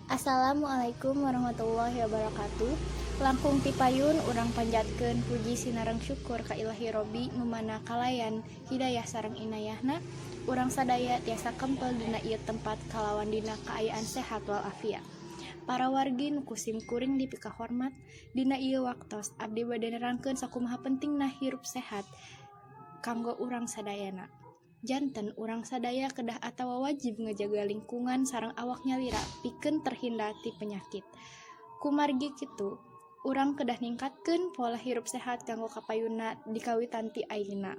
Assalamualaikum warahmatullahi wabarakatuh. Langkung ti payun urang panjatkeun puji sinareng syukur ka Ilahi Robbi, nu mana kalayan hidayah sareng inayahna urang sadaya tiasa kempel dina ieu tempat kalawan dina kaayaan sehat walafiat. Para wargi nu ku sim kuring dipikahormat, dina ieu waktos abdi bade nerangkeun sakumaha pentingna hirup sehat kanggo urang sadayana. Janten urang sadaya kedah atawa wajib ngajaga lingkungan sareng awak nyalira pikeun terhindar ti penyakit. Kumargi kitu, urang kedah ningkatkeun pola hirup sehat kanggo kapayunna dikawitan ti ayeuna.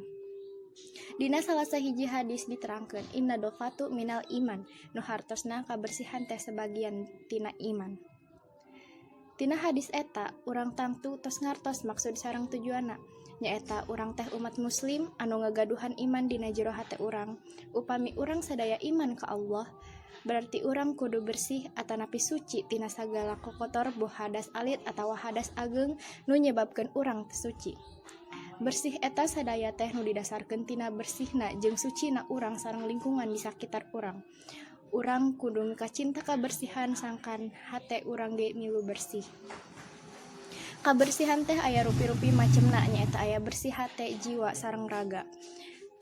Dina salah sahiji hadis diterangkeun النظافة من الإيمان, nu hartosna kabersihan teh sebagian tina iman. Tina hadis eta urang tangtu tos ngartos maksud sareng tujuanna, nyaeta urang teh umat muslim anu ngagaduhan iman dina jero hate urang. Upami urang sadaya iman ka Allah, berarti urang kudu bersih atanapi suci tina sagala kokotor, boh hadas alit atawa hadas ageng nu nyebabkeun urang teu suci. Bersih eta sadaya teh nu didasarkeun tina bersihna jeung sucina urang sareng lingkungan di sakitar urang. Urang kudu mikacinta kabersihan sangkan hate urang ge milu bersih. Kabersihan teh aya rupi-rupi macemna, nyaeta aya bersih hate, jiwa, sareng raga.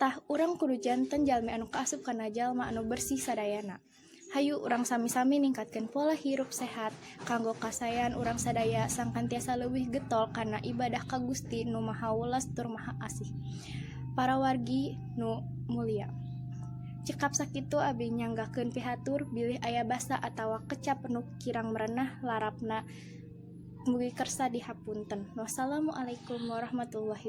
Tah, urang kudu janten jalmi anu kaasup kana jalma anu bersih sadayana. Hayu urang sami-sami ningkatkeun pola hirup sehat kanggo kasaean urang sadaya, sangkan tiasa leuwih getol kana ibadah ka Gusti Nu Maha Welas tur Maha Asih. Para wargi nu mulia, cekap sakitu abdi nyanggakeun pihatur. Bilih aya basa atawa kecap nu kirang merenah larapna, mugi kersa dihapunten. Wassalamualaikum warahmatullahi.